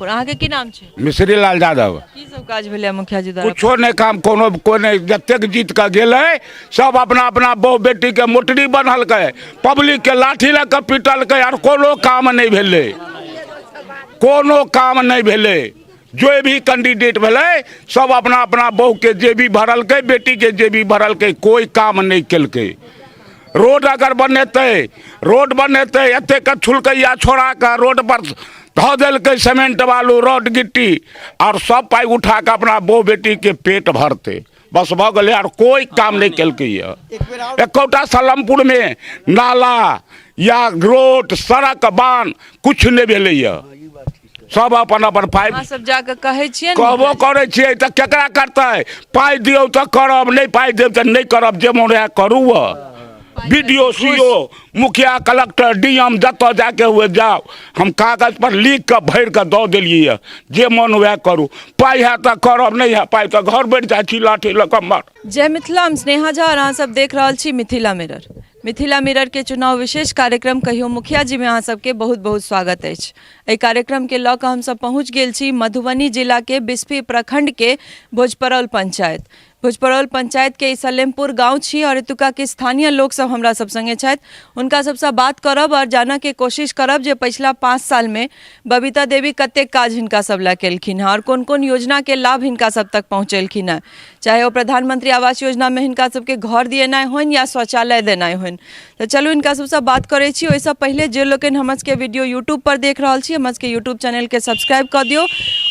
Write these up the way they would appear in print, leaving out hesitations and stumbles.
सलेमपुर। अहाँके की नाम छै? मिश्री लाल यादव। की सब काज भेलै मुखिया जी द्वारा? कुछो नहि काम, कोनो कोइ नहि। जतेक जीत कऽ गेलै सब अपना अपना बहु बेटीके मोटरी बन्हलकै, पब्लिकके लाठी लऽ कऽ पिटलकै, आर कोनो काम नहि भेलै, कोनो काम नहि भेलै। जे भी कैंडिडेट भेलै सब अपना अपना बहुके जेबी भरलकै, बेटीके जेबी भरलकै, कोइ काम नहि केलकै। रोड अगर बनेतै, रोड बनेतै, एतेक छुलकैया छोड़ा कऽ रोड पर धऽ देलकै सीमेंट बालू रोड गिट्टी, आओर सब पाइ उठा कऽ अपना बहु बेटीके पेट भरतै, बस भऽ गेलै। आर कोइ काम नहि केलकै यऽ एकोटा। सलमपुरमे नाला या रोड सड़क बान्ह किछु नहि भेलैए, सब अपन अपन पाइ। अहाँ सब जाके कहै छियै ने? कहबो करै छियै तऽ केकरा करतै? पाइ दियौ तऽ करब, नहि पाइ देब तऽ नहि करब, जे मोन हुए करू। बी डी ओ, सी ओ, मुखिया, कलक्टर, डी एम, जतऽ जाके हुए जाउ, हम कागज पर लिख कऽ भरि कऽ दऽ देलियै यऽ, जे मोन हुए करू। पाइ है तऽ करब, नहि है पाइ तऽ घर बैठ जाइ छी लाठी लऽ कऽ मार। जय मिथिला, हम स्नेहा झा और अहाँ सब देख रहल छी मिथिला मिरर। मिथिला मिरर के चुनाव विशेष कार्यक्रम कहियो मुखिया जी में अहाँ सबके बहुत बहुत स्वागत अछि। एहि कार्यक्रम के लऽ कऽ हमसब पहुँच गेल छी मधुबनी जिला के बिस्फी प्रखंड के भोजपरौल पंचायत। भोजपरौल पंचायत के ई सलेमपुर गांव छी और एतुका के स्थानीय लोक सब हमरा सब संगे छथि। हुनका सबसँ बात करब और जानऽ के कोशिश करब जे पछिला 5 साल में बबीता देवी कतेक काज हिनका सब लए केलखिन हँ और कोन कोन योजना के लाभ हिनका सब तक पहुँचेलखिन हँ, चाहे ओ प्रधानमंत्री आवास योजना में हिनका सबके घर दिएनाइ होइन या शौचालय देनाइ होइन। तऽ चलू हिनका सबसँ बात करै छी। ओहिसँ पहिले जे लोकनि हमर सबके वीडियो यूट्यूब पर देख रहल छी, हमर सबके यूट्यूब चैनलके सब्सक्राइब कऽ दियौ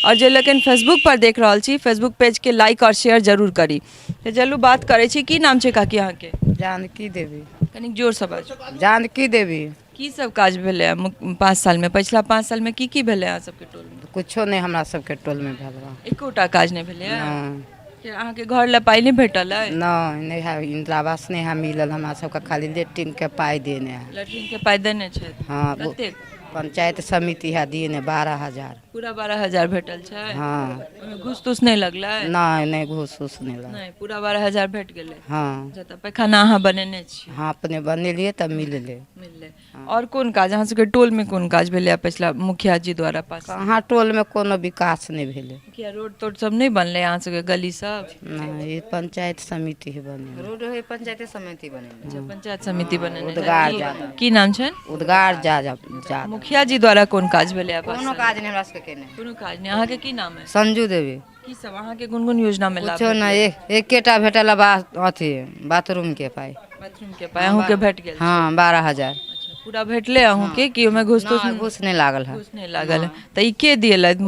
और जे लोकनि फेसबुक पर देख रहल छी, फेसबुक पेजके लाइक और शेयर जरूर करी। तऽ चलू बात करै छी। की नाम छै काकी अहाँके? जानकी देवी। कनिक जोरसँ बाजू। जानकी देवी। की सब काज भेलै 5 सालमे? पछिला 5 सालमे की की भेलै अहाँ सबके टोलमे? कुछो नहि हमरा सबके टोलमे भेल बा। एकोटा काज नहि भेलै? नहि। अहाँके घर लए पाइ नहि भेटल अइ? नहि, नहि है। इंदिरा आवास नहि है मिलल हमरा सबके, खाली लेट्रिनके पाइ देने है। लेट्रिनके पाइ देने छै? हँ। कतेक? पंचायत समिति है देने 12,000। पूरा 12,000 भेटल छै? हँ। ओहिमे घूस तूस नहि लगलै? नहि नहि, घूस उस नहि लगलै। नहि, पूरा 12,000 भेट गेलै? हँ। अच्छा, तऽ पैखाना अहाँ बनेने छी? हँ, अपने बनेलियै तऽ मिललै। मिललै। आओर कोन काज अहाँ सबके टोलमे कोन काज भेलै पछिला मुखिया जी द्वारा पास? कहाँ, टोलमे कोनो विकास नहि भेलै। किया, रोड तोड सब नहि बनलै अहाँ सबके गली सब? नहि, ई पंचायत समिति है बनेने। रोड है पंचायते समिति बनेने। अच्छा, पंचायत समिति बनेने। उद्गार की- जादा। की नाम छनि? उद्गार जा जा जा। मुखिया जी द्वारा कोन काज भेलै आब? कोनो काज नहि हमरा सबके केने। कोनो काज नहि। अहाँके की नाम है? संजू देवी। की सब अहाँके कोन कोन योजना में लाभ? कुछो नहि, एकेटा भेटल है, बा अथी बाथरूम के पाइ। बाथरूम के पाइ अहूँके भेट गेल? हँ, 12,000। अच्छा, पूरा भेटले अहूँके कि ओहिमे घूस तूस? नहि, घूस नहि लागल है। घूस नहि लागल है। तऽ ई के दिएलथि?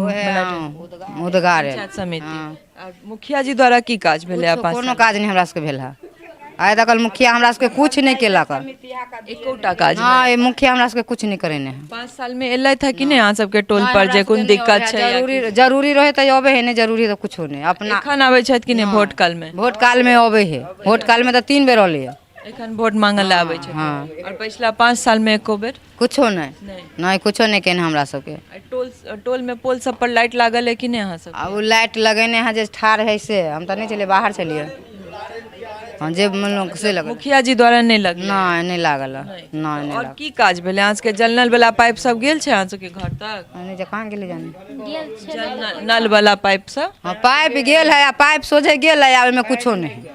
उद्गार पंचायत समिति। आ मुखिया जी द्वारा की काज भेलै आ 5 कोनो काज नहि हमरा सबके भेल है आइ तक। मुखिया हमरा सबके कुछ नहि केलक। एकोटा काज? हँ, ई मुखिया हमरा सबके कुछ नहि करेने है। 5 साल में एलथि है कि नहि अहाँ सबके टोल पर जे कोन दिक्कत छै या जरूरी जरूरी रहे तऽ अबै है, नहि जरूरी तऽ कुछो नहि अपना। एखन आबै छथि कि नहि वोट काल में? वोट काल में अबै है। वोट काल में तऽ 3 बेर अलै है। एखन वोट मांगऽ लए आबै छथि? हँ। और पछिला 5 साल में एको बेर कुछो नहि? नहि। नहि, कुछो नहि केने हमरा सबके। आ टोल टोल में पोल सब पर लाइट लागल है कि नहि अहाँ सब? आ ओ लाइट लगेने है जे ठाढ़ है से हम तऽ नहि छलियै, बाहर छलियै। हँ, जे मतलब से लगल। मुखिया जी द्वारा नहि लगलै? नहि, नहि लागल है। नहि, नहि। और की काज भेलै अहाँ सबके? जल नल वाला पाइप सब गेल छै अहाँ सबके घर तक? नहि, जे कहाँ गेलै जाने। जल नल नल वाला पाइप सब? हँ, पाइप गेल है आ पाइप सोझे गेल है आ ओहिमे कुछो नहि है,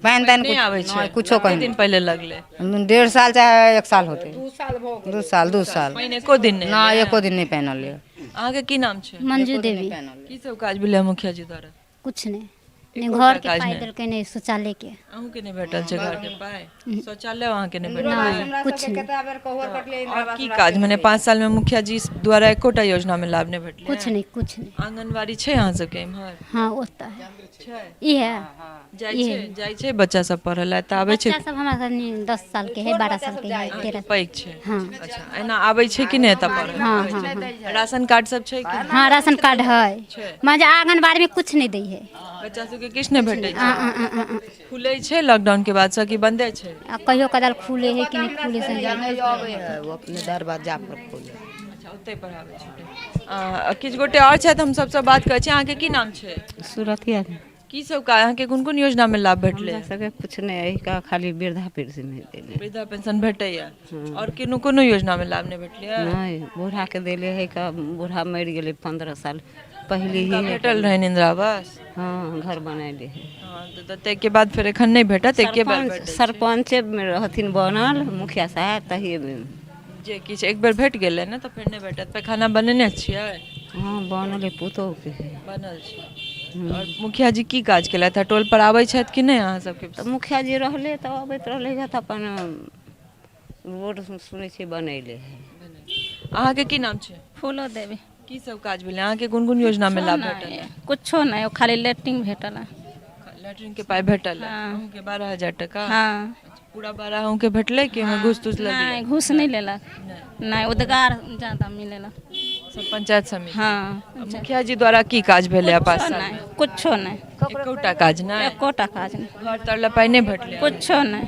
पानि तानि नहि आबै छै? नहि, कुछो। कते कहीं दिन पहिले लगलै? 1.5 साल चाहे 1 साल होतै। 2 साल, 2 साल। पानि एको दिन नहि? नहि, एको दिन नहि पानि अलै। अहाँके की नाम छै? मंजू देवी। की सब काज भेलै मुखिया जी द्वारा? कुछ नहि, नहि एकोटा घर के काज पाइ नहि। देलकै, नहि शौचालय के। अहूँके नहि भेटल छै घर के पाइ? शौचालय अहाँके नहि भेटल? नहि, कुछ नहि। आओर की काज, मने 5 साल में मुखिया जी द्वारा एकोटा योजना में लाभ नहि भेटलै? कुछ नहि, कुछ नहि। आंगनबाड़ी छै अहाँ सबके इम्हर? हँ, ओतऽ है। छै? ई है। जाइ छै, जाइ छै बच्चा सब पढ़ऽ लए तऽ आबै छै? बच्चा सब हमरा सब 10 साल के है, 12 साल के है, 13। पैघ छै? हँ। अच्छा, एना आबै छै कि नहि एतऽ पढ़ऽ? हँ हँ हँ। राशन कार्ड सब छै कि? हँ, राशन कार्ड है। मने आंगनबाड़ी में कुछ नहि दै है। बच्चा सबके किछु नहि भेटै छै? आ, आ, आ, आ, आ। खुलै छै लॉकडाउन के बाद से कि बंदे छै? आ कहियो कदाल खुले है कि नहि खुले से। ओ अपने दरवाजा पर खोले। अच्छा, ओतहि पढ़ाबै छै। किछु गोटे आओर छथि, हम सबसँ बात करै छी। अहाँके की नाम छै? सुरतिया। की की सब काज अहाँके कोन कोन योजना मे लाभ भेटलै? हमरा सबके किछु नहि एहि का, खाली वृद्धा पेंशन देले। वृद्धा पेंशन भेटैया, आओर कोनो कोनो योजना मे लाभ नहि भेटलै? नहि, बूढ़ाके देले है का, बूढ़ा मरि गेलै 15 साल पहिले हुनका ही। भेटल रहनि इंदिरा आवास? हँ, घर बनैले है। हँ, तऽ ताहिके बाद फेर एखन नहि भेटत, एके बेर सरपञ्च भेटै छै। सरपञ्चे मे रहथिन बनल मुखिया साहेब तहिए जे किछु एक बेर भेट गेलै ने तऽ फेर नहि भेटत। पैखाना बनेने छियै? हँ, बनल है, पुतोहके है। बनल छै। आओर मुखिया जी की काज केलथि हँ? टोल पर आबै छथि कि नहि अहाँ सबके? तऽ मुखिया जी रहले तऽ अबैत रहले हँ, तऽ अपन रोड सुनै छियै बनैले है। अहाँके की नाम छै? फूलो देवी। की सब काज भेलै अहाँके? कोन कोन योजनामे लाभ भेटल? नहि, कुछो नहि, ओ खाली लेट्रिन भेटल है। लैट्रिन के पाइ भेटल है? हँ। अहूँके 12,000 टका? हँ। पूरा 12 अहूँके भेटलै कि ओहिमे घूस तूस लगलै? नहि, घूस नहि लेलक, नहि, उद्गार ज्यादा मिलेलक। सब पंचायत समिति? हँ। मुखिया जी द्वारा की काज भेलै 5 कुछो साल नहि, कुछो नहि। एकोटा काज नहि? एकोटा काज नहि। घर तर लए पाइ नहि भेटलै? कुछो नहि।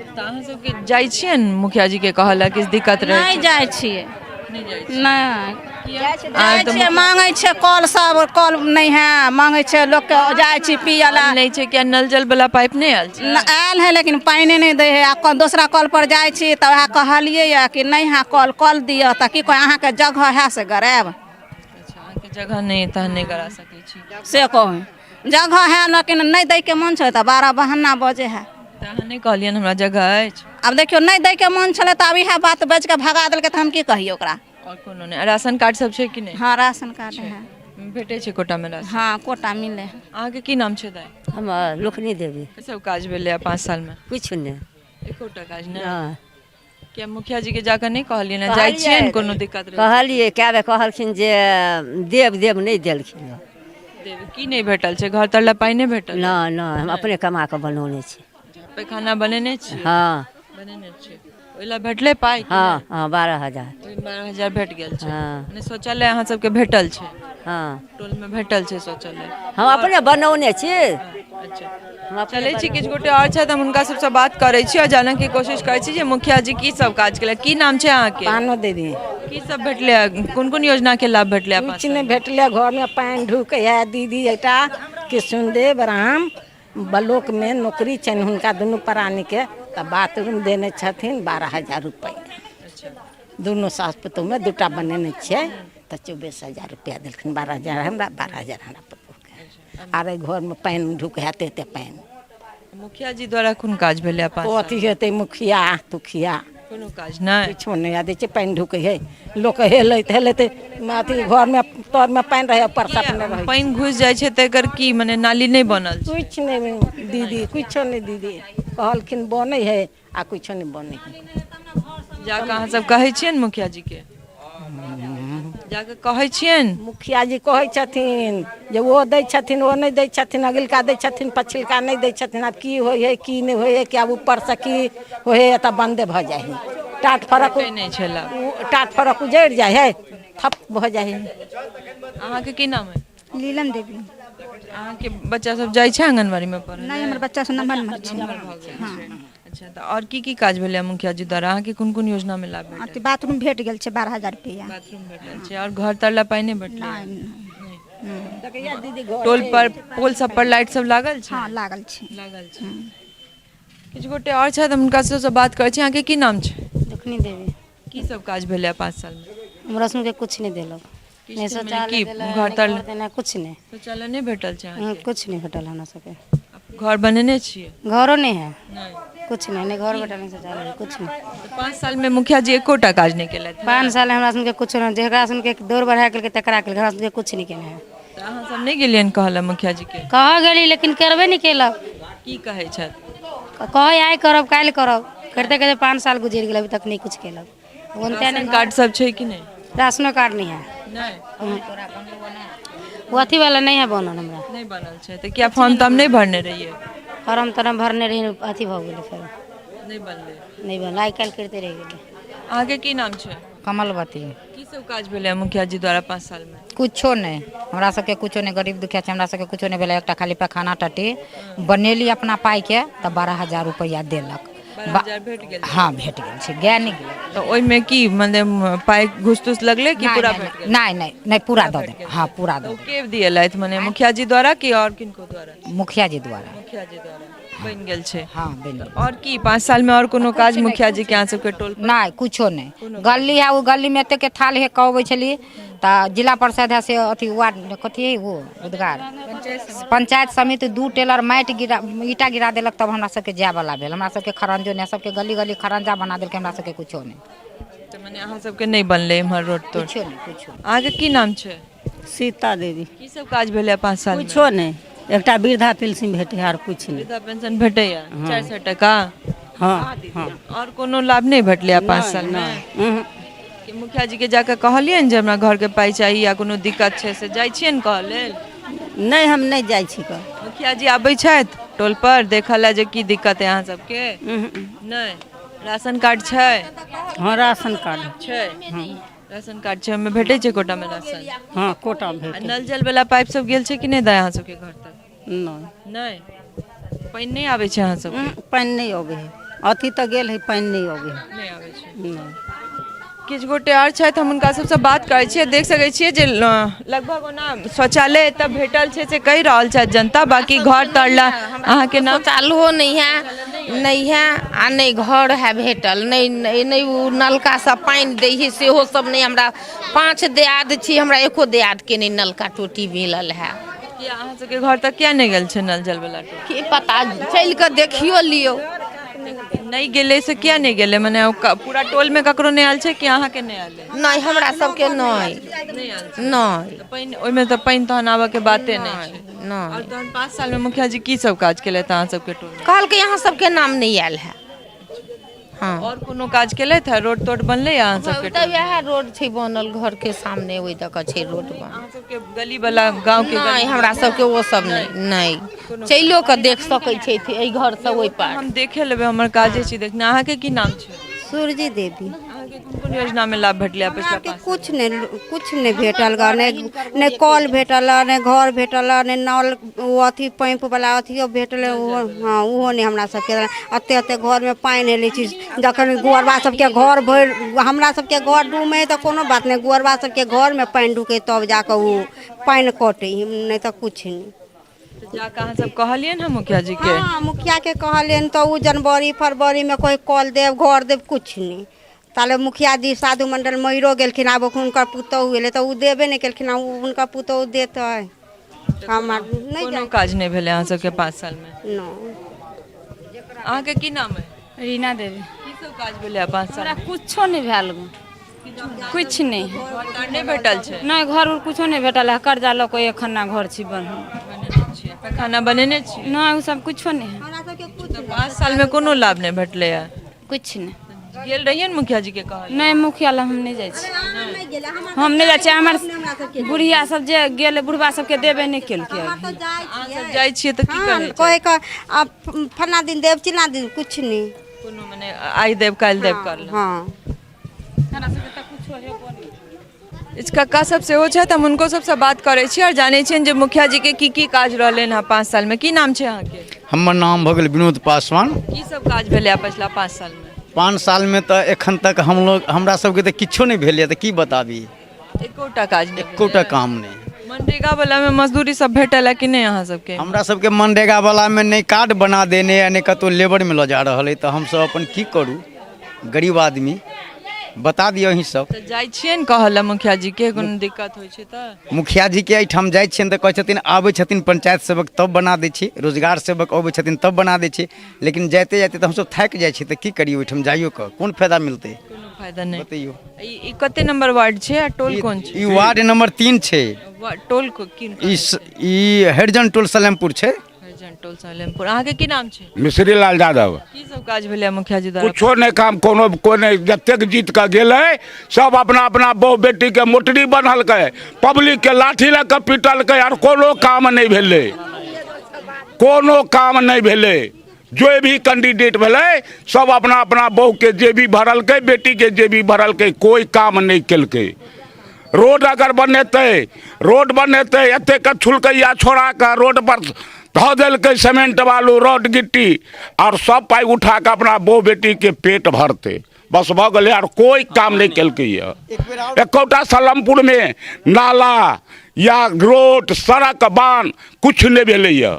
तऽ अहाँ सबके जाइ छियै ने मुखिया जी के कहऽ लए, किछु दिक्कत रहै नहि छै? जाइ छियै। नहि जाइ छियै? नहि अहाँ जाइ तऽ छियै, मांगै छियै कल सब, कल नहि है, मांगै छियै लोकके, जाइ छी पियै लए। नहि छै किया? नल जल वाला पाइप नहि आयल छै? आयल है, लेकिन पानिए नहि दै है। आ दोसरा कल पर जाइ छी तऽ वएह कहलियै यऽ कि नहि है कल, कल दिअ, तऽ की कहै, अहाँके जगह है से गरायब। अच्छा, अहाँके जगह नहि तहन नहि करा सकै छी। से कहै जगह है, लेकिन नहि दैके मन छै तऽ बारह बहाना बजै है। तऽ अहाँ नहि कहलियनि हमरा जगह अछि? आब देखियौ, नहि दैके मन छलै तऽ आब इएह बात बाजि कऽ भगा देलकै, तऽ हम की कहियै ओकरा? आओर कोनो नहि? राशन कार्ड सब छै कि नहि? हँ, राशन कार्ड है। भेटै छै कोटामे राशन? हँ, कोटा मिले है। अहाँके की नाम छै दाइ? हमर लोकनी देवी। की सब काज भेलै 5 सालमे? किछु नहि। एकोटा काज नहि? नहि। किया, मुखिया जी के जाकऽ नहि कहलियै ने? जाइ छियै ने, कोनो दिक्कत रहै छै? कहलियै कए बेर, कहलखिन जे देब देब, नहि देलखिन। देब की नहि भेटल छै? घर तर लए पाइ नहि भेटल? नहि नहि, हम अपने कमा कऽ बनौने छी। पैखाना बनेने छी? हँ, बनेने छी। ओहि लए भेटलै पाइ कि हँ? नहि? हँ, 12,000। ओहि 12,000 भेट गेल छै? हँ। नहि, शौचालय अहाँ सबके भेटल छै? हँ। टोलमे भेटल छै शौचालय? हम अपने बनौने छी। अच्छा। हम अपने चलै छी, किछु गोटे आओर छथि, हम हुनका सबसँ बात करै छी आओर जानऽके कोशिश करै छी जे मुखिया जी की सब काज केलक। की नाम छै अहाँके? पानो देवी। की सब भेटलै? कोन कोन योजनाके लाभ भेटलै? किछु नहि भेटलै। घरमे पानि ढुकै है दीदी। एकटा किशुनदेव राम ब्लॉकमे नौकरी छनि हुनका दुनू प्राणीके, तऽ बाथरूम देने छथिन 12,000 रुपैआ। दुनू सास पुतहुमे दूटा बनेने छियै, तऽ 24,000 रुपैआ देलखिन। 12,000 हमरा, 12,000 हमरा पुतहुके। आर एहि घरमे पानि ढुकै है, एते एते पानि। मुखिया जी द्वारा कोन काज भेलै 5 साल? अथी हेतै मुखिया तुखिया? कोनो काज नहि? किछो नहि। आ दै छै, पानि ढुकै है, लोक हेलैत हेलैत अथी घरमे तरमे पानि रहै, ऊपर से अपने रहै। पानि घुसि जाइ छै तऽ एकर की मने नाली नहि बनल छै? किछु नहि दीदी, किछो नहि दीदी। कहलखिन बनै है, आ किछो नहि बनै है। जाकऽ अहाँ सब कहै छियनि मुखिया जी के? जाकऽ कहै छियनि? मुखिया जी कहै छथिन जे ओ दै छथिन, ओ नहि दै छथिन, अगिलका दै छथिन, पछिलका नहि दै छथिन। आब की होइ है, की नहि होइ है, कि आब ऊपरसँ की होइ है, तऽ बन्दे भऽ जाइ है। टाट फरक भेटै नहि छै लाभ। टाट फरक उजड़ि जाइ है, ठप भऽ जाइ है। अहाँके की नाम है? नीलम देवी। अहाँके बच्चा सब जाइ छै आंगनबाड़ीमे पढ़ै? नहि, हमर बच्चा सब नम्हर नम्हर छै। हँ। अच्छा, तऽ आओर की की काज भेलै मुखिया जी द्वारा? अहाँके कोन कोन योजनामे लाभ भेटल? अथी बाथरूम भेट गेल छै, 12,000 रुपैआ। बाथरूम भेटल छै। आओर घर तर लए पाइ नहि भेटलै? नहि। दीदी, घर टोल पर पोल सब पर लाइट सब लागल छै? हँ, लागल छै। लागल छै। किछु गोटे आओर छथि, हम हुनका सबसँ बात करै छी। अहाँके की नाम छै? दुखनी देवी। की सब काज भेलै 5 सालमे? हमरा सुनके किछु नहि देलक। किछु नहि नहि, शौचालय की देलक, घर नहि तर घर देलक, किछु नहि। शौचालय नहि भेटल छै अहाँके? किछु नहि भेटल हमरा सबके। घर बनेने छियै? घरो नहि है। नहि? किछु नहि, नहि घर भेटल, नहि शौचालय, किछु नहि। तऽ 5 सालमे मुखिया जी एकोटा काज नहि केलथि? 5 साल हमरा सुनके किछु नहि। जेकरा सुनके दौड़ बढ़ा केलकै तकरा केलकै, हमरा सुनके किछु नहि केने है। तऽ अहाँ सब नहि गेलियनि कहऽ लए मुखिया जी के? कह गेली, लेकिन करबे नहि केलक। की कहै छथि? कहै आइ करब, काल्हि करब, करिते करिते 5 साल गुजरि गेल, अभी तक नहि किछु केलक। राशन कार्ड सब छै कि नहि? राशनो कार्ड नहि है। नहि? ओ अथी वाला नहि है बनल हमरा। नहि बनल छै तऽ किया फॉर्म तम नहि भरने रहियै? फॉर्म तॉर्म भरने रहियै, अथी भऽ गेलै फेर। नहि बनलै? नहि बनल, आइ काल्हि करिते रहि गेलै। अहाँके की नाम छै? कमलवती। की सब काज भेलै मुखिया जी द्वारा 5 सालमे? कुछो नहि, हमरा सबके कुछो नहि। गरीब दुखिया छै, हमरा सबके कुछो नहि भेलै। एकटा खाली पैखाना टट्टी बनेली अपना पाइके, तऽ 12,000 रुपैआ देलक। 12,000 भेट गेल? हँ, भेट गेल छै, गाय नहि गेलै। तऽ ओहिमे की मने पाइ घूस तूस लगलै कि पूरा भेट गेल? नहि नहि नहि, पूरा दऽ देल। हँ, पूरा दऽ देल। के दिएलथि, मने मुखिया जी द्वारा कि आओर किनको द्वारा? मुखिया जी द्वारा। मुखिया जी द्वारा बनि गेल छै? हँ, बनि गेल। आओर की 5 सालमे आओर कोनो काज मुखिया जी के अहाँ सबके टोल पर? नहि, कुछो नहि। गली है, ओ गलीमे एतेक थाल हे कहबै छली तऽ जिला परिषद है से अथी वार्ड कथी है ओ उद्गार पंचायत समिति 2 टेलर माटि गिरा ईटा गिरा देलक, तब हमरा सबके जायवला भेल। हमरा सबके खरंजो नहि, सबके गली गली खरंजा बना देलकै, हमरा सबके कुछो नहि। तऽ मने अहाँ सबके नहि बनलै एम्हर रोड तोड? कुछो नहि, कुछो। अहाँके की नाम छै? सीता देवी। की सब काज भेलै 5 साल? कुछो नहि, एकटा वृद्धा पेंशन भेटै आर कुछ नहि। वृद्धा पेंशन भेटैया 400 टका? हँ हँ। आओर कोनो लाभ नहि भेटलै 5 सालमे? कि मुखिया जी के जाकऽ कहलियनि जे हमरा घरके पाइ चाही या कोनो दिक्कत छै, से जाइ छियनि कहऽ लेल? नहि, हम नहि जाइ छी कऽ। मुखिया जी आबै छथि टोल पर देखऽ लए जे की दिक्कत है अहाँ सबके? नहि। राशन कार्ड छै? हँ, राशन कार्ड छै। राशन कार्ड छै, ओहिमे भेटै छै कोटामे राशन? हँ, कोटामे भेटै। नल जल वाला पाइप सब गेल छै कि नहि दाइ अहाँ सबके घर तक? नहि। नहि, पानि नहि आबै छै अहाँ सबके? पानि नहि अबै है, अथी तऽ गेल है, पानि नहि अबै है। नहि आबै छै। नहि। किछु गोटे आओर छथि, हम हुनका सबसँ बात करै छियै। देख सकै छियै जे लगभग ओना शौचालय एतऽ भेटल छै से कहि रहल छथि जनता, बाकी घर तर लए अहाँके नाम? शौचालयो नहि है, नहि है, आ नहि घर है भेटल, नहि नहि नहि, ओ नलका सब पानि दै है सेहो सब नहि। हमरा 5 दियाद छी, हमरा एको दियादके नहि नलका टोटी मिलल है। किया अहाँ सबके घर तक किया नहि गेल छै नल जल वाला टोटी? की पता, चलि कऽ देखियो लियौ। नहि गेलै से किया नहि गेलै? मने पूरा टोलमे ककरो नहि आयल छै कि अहाँके नहि आयल? नहि, हमरा सबके नहि। नहि आयल छै? नहि। तऽ पानि ओहिमे तऽ पानि तहन आबऽके बाते नहि छै। नहि। आओर तहन 5 सालमे मुखिया जी की सब काज केलथि अहाँ सबके टोलमे? कहलकै अहाँ सबके नाम नहि आयल है। हँ। आओर कोनो काज केलथि है? रोड तोड बनलै अहाँ सबके? तऽ वएह रोड छै बनल, घर के सामने ओहि दऽ कऽ छै रोड बनल। अहाँ सबके गली वाला गाँव के? नहि, हमरा सबके ओ सब नहि। नहि, चलियो कऽ देख सकै छै एहि घर से ओहि पार। हम देखे लेबै, हमर काजे छी देखना। अहाँके की नाम छै? सूरजी देवी। अहाँके कोन कोन योजनामे लाभ भेटलै पिछला 5? कुछ नहि, कुछ नहि भेटल ग, नहि नहि कल भेटल, नहि घर भेटल, नहि नल ओ अथी पाइप वाला अथियो भेटलै ओहो। हँ, ओहो नहि। हमरा सबके एते एते घरमे पानि एलै छी, जखन गुअरबा सबके घर भरि, हमरा सबके घर डूमे तऽ कोनो बात नहि, गुअरबा सबके घरमे पानि ढुकै तब जाकऽ ओ पानि कटै, नहि तऽ कुछ नहि। जाकऽ अहाँ सब कहलियनि हँ मुखिया जी के? हँ, मुखिया के कहलियनि तऽ ओ जनवरी फरवरीमे कोइ कल देब, घर देब, कुछ नहि। ताले मुखिया जी साधु मंडल मरियो गेलखिन, आब हुनकर पुतहु एलै तऽ ओ देबे नहि केलखिन। आ ओ हुनकर पुतहु देतै हमर नहि। कोनो काज नहि भेलै अहाँ सबके 5 सालमे? नहि। अहाँके की नाम है? रीना देवी। की सब काज भेलै 5 साल? हमरा कुछो नहि भेल, कुछ नहि। घर नहि भेटल छै? नहि, घर उर कुछो नहि भेटल है। कर्जा लऽ कऽ एखन घर छी बन्हल। पैखाना बनेने छी? नहि, ओ सब कुछो नहि है। 5 सालमे कोनो लाभ नहि भेटलै है? कुछ नहि। गेल रहियै ने मुखिया जी के कहल? नहि, मुखिया लग हम नहि जाइ छी, हम नहि जाइ छी। हमर बुढ़िया सब जे गेलै, बुढ़बा सबके देबे नहि केलकै। अहाँ सब जाइ छियै तऽ की कहै? कहै कऽ आ फल्लाँ दिन देब, चिल्लाँ दिन, कुछ नहि। कोनो मने आइ देब काल्हि देब करलक? हँ। कक्का सब सेहो छथि, हम हुनको सबसँ बात करै छी आओर जानै छियनि जे मुखिया जी के की की काज रहलनि हँ 5 सालमे। की नाम छै अहाँके? हमर नाम भऽ गेल विनोद पासवान। की सब काज भेलै पछिला 5 सालमे? 5 सालमे तऽ एखन तक हमलोग हमरा सबके तऽ किछो नहि भेलैए, तऽ की बताबी। एकोटा काज नहि? एकोटा काम नहि। मनरेगा वाला मे मजदूरी सब भेटल है कि नहि अहाँ सबके? हमरा सबके मनरेगा वाला मे नहि कार्ड बना देने आ नहि कतहु लेबरमे लऽ जा रहल अइ, तऽ हमसब अपन की करू गरीब आदमी, बता दिअ अहीं सब। तऽ जाइ छियै ने कहऽ लए मुखिया जी के, कोनो दिक्कत होइ छै तऽ? मुखिया जी के एहिठाम जाइ छियनि तऽ कहै छथिन आबै छथिन पंचायत सेवक तब बना दै छी, रोजगार सेवक अबै छथिन तब बना दै छी, लेकिन जाइते जाइते तऽ हमसब थाकि जाइ छी, तऽ की करियै ओहिठाम जाइयो कऽ कोन फायदा मिलतै? कोनो फायदा नहि। बतैयौ। ई कते नंबर वार्ड छै आ टोल कोन छै? ई वार्ड नंबर 3 छै। टोल की? ई हरिजन टोल सलेमपुर छै। हरिजन टोल सलेमपुर। अहाँके की नाम छै? मिश्री लाल यादव। की सब काज भेलै मुखिया जी द्वारा? कुछो नहि काम, कोनो कोइ जतेक जीत कऽ गेलै सब अपना अपना बहु बेटीके मोटरी बन्हलकै, पब्लिकके लाठी लऽ कऽ पिटलकै, आर कोनो काम नहि भेलै, कोनो काम नहि भेलै। जे भी कैंडिडेट भेलै सब अपना अपना बहुके जेबी भरलकै, बेटीके जेबी भरलकै, कोइ काम नहि केलकै। रोड अगर बनेतै, रोड बनेतै, एतेक छुलकैया छोड़ा कऽ रोड पर धऽ देलकै सीमेंट बालू रड गिट्टी आओर सब पाइ उठा कऽ अपना बहु बेटीके पेट भरतै बस भऽ गेलै आओर कोइ काम नहि केलकै यऽ एकोटा सलमपुरमे नाला या रोड सड़क बान्ह किछु नहि भेलैए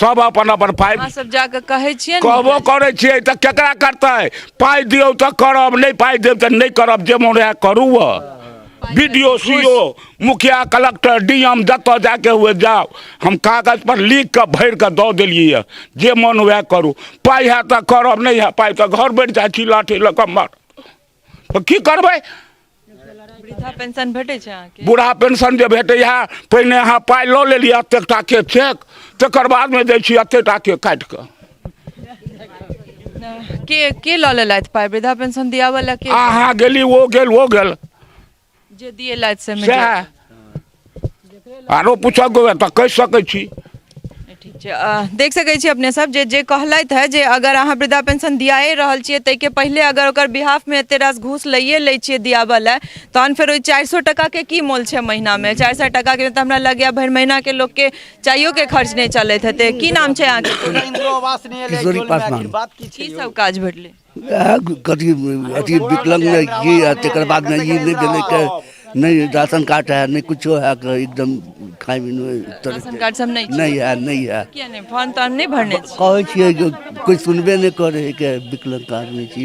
सब अपन अपन पाइ अहाँ सब जाकऽ कहै छियै ने कहबो करै छियै तऽ केकरा करतै पाइ दियौ तऽ करब नहि पाइ देब तऽ नहि करब जे मोन रहए करू बी डी ओ सी ओ मुखिया कलक्टर डी एम जतऽ जाके हुए जाउ हम कागज पर लिख कऽ भरि कऽ दऽ देलियै यऽ जे मोन हुए करू पाइ है तऽ करब नहि है पाइ तऽ घर बैठ जाइ छी लाठी लऽ कऽ मार तऽ की करबै वृद्धा पेंशन भेटै छै अहाँके बूढ़ा पेंशन जे भेटैए पहिने अहाँ पाइ लऽ लेलियै एतेक टाके चेक तकर बादमे दै छी एतेक टाके काटि कऽ के के लऽ लेलथि पाइ वृद्धा पेंशन दियाबऽ लए के अहाँ गेली ओ गेल ओ गेल जे दिएलथि से सएह आरो पूछऽ के तऽ कहि सकै छी ठीक छै देख सकै छी अपने सब जे जे कहलथि है जे अगर अहाँ वृद्धा पेंशन दियाए रहल छियै ताहिके पहिले अगर ओकर बिहाफमे एते रास घूस लैए लै छियै दियाबऽ लए तहन फेर ओहि 400 टकाके की मोल छै महीनामे 400 टकाके तऽ हमरा लगैए भरि महीनाके लोकके चाइयोके खर्च नहि चलैत हेतै की नाम छै अहाँके किशोरी पासवान की सब काज भेटलै कथी अथी विकलांग की आ तकर बादमे ई नहि भेलै के नहि राशन कार्ड है नहि कुछो है एकदम खाइ राशन कार्ड सब नहि छै? नहि है नहि है किया नहि फॉर्म तॉर्म नहि भरने छी कहै छियै जे कोइ सुनबे नहि करै है के विकलांग आदमी छी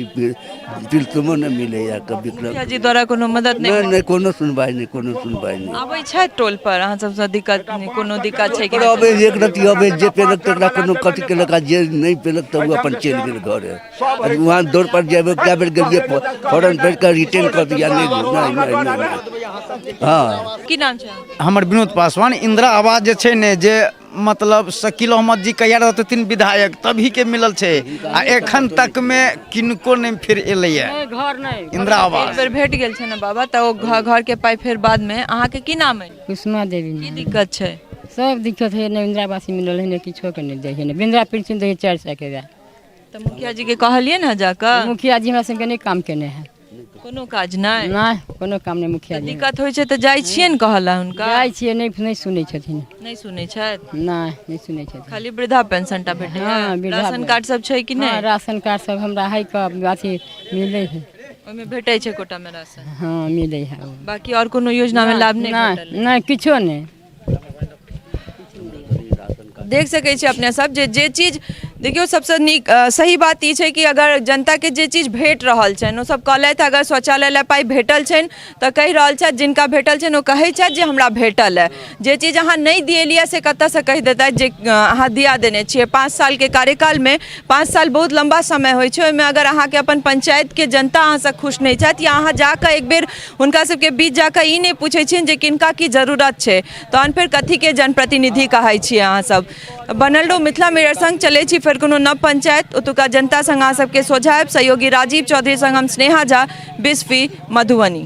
पिलतुमो नहि मिलैया के विकलांग मुखिया जी द्वारा कोनो मदद नहि नहि नहि कोनो सुनवाइ नहि कोनो सुनवाइ नहि आबै छथि टोल पर अहाँ सबसँ दिक्कत नहि कोनो दिक्कत छै कि पर अबै एक रति अबै जे पेलक तकरा कोनो कथी केलक आ जे नहि पेलक तऽ ओ अपन चलि गेल घरे आ वहाँ दौड़ पर जेबै कए बेर गेलियै फॉरन भरि कऽ रिटर्न कऽ दिया नहि नहि नहि नहि हँ की नाम छै अहाँके? हमर विनोद पासवान इंदिरा आवास जे छै ने जे मतलब शकील अहमद जी कहिया रहथिन विधायक तभी के मिलल छै आ एखन तक मे किनको नहि फेर एलैया घर नहि इंदिरा एक आवास बेर भेट गेल छै ने बाबा तऽ ओ घर घर के पाइ फेर बाद मे अहाँके की नाम अइ कुसुमा देवी की दिक्कत छै सब दिक्कत है नहि इंदिरा आवास मिलल है नहि किछो के नहि दै है नहि इंदिरा पेंशन दै है 400 के तऽ मुखिया जी के कहलियै ने जाकऽ मुखिया जी हमरा सबके नहि काम केने है कोनो काज नहि नहि कोनो काम नहि मुखिया जी दिक्कत होइ छै तऽ जाइ छियै ने कहऽ लए हुनका जाइ छियै नहि नहि सुनै छथिन नहि सुनै छथि नहि नहि सुनै छथिन खाली वृद्धा पेंशन टा भेटै हँ, वृद्धा राशन कार्ड सब छै कि हँ, नहि राशन कार्ड सब हमरा है कऽ अथी मिलै है ओहिमे भेटै छै कोटा मे राशन हँ मिलै है बाकी आओर कोनो योजना मे लाभ नहि भेटल नहि किछो नहि देख सकै छी अपने सब जे जे चीज देखियौ सबसँ नीक सही बात ई छै कि अगर जनताके जे चीज भेट रहल छनि ओ सब कहलथि अगर शौचालय लए पाइ भेटल छनि तऽ कहि रहल छथि जिनका भेटल छनि ओ कहै छथि जे हमरा भेटल अइ जे चीज अहाँ नहि दिएलियै से कतऽसँ कहि देतथि जे अहाँ दिया देने छियै 5 सालके कार्यकालमे 5 साल बहुत लम्बा समय होइ छै ओहिमे अगर अहाँके अपन पंचायतके जनता अहाँसँ खुश नहि छथि या अहाँ जाकऽ एक बेर हुनका सबके बीच जाकऽ ई नहि पूछै छियनि जे किनका की जरूरत छै तहन फेर कथीके जनप्रतिनिधि कहै छियै अहाँसब बनल रहू मिथिला मिरर संग चलै छी फेर कोनो नव पंचायत ओतुका जनता संग अहाँ सबके सोझायब सहयोगी राजीव चौधरी संग हम स्नेहा झा बिस्फी मधुबनी।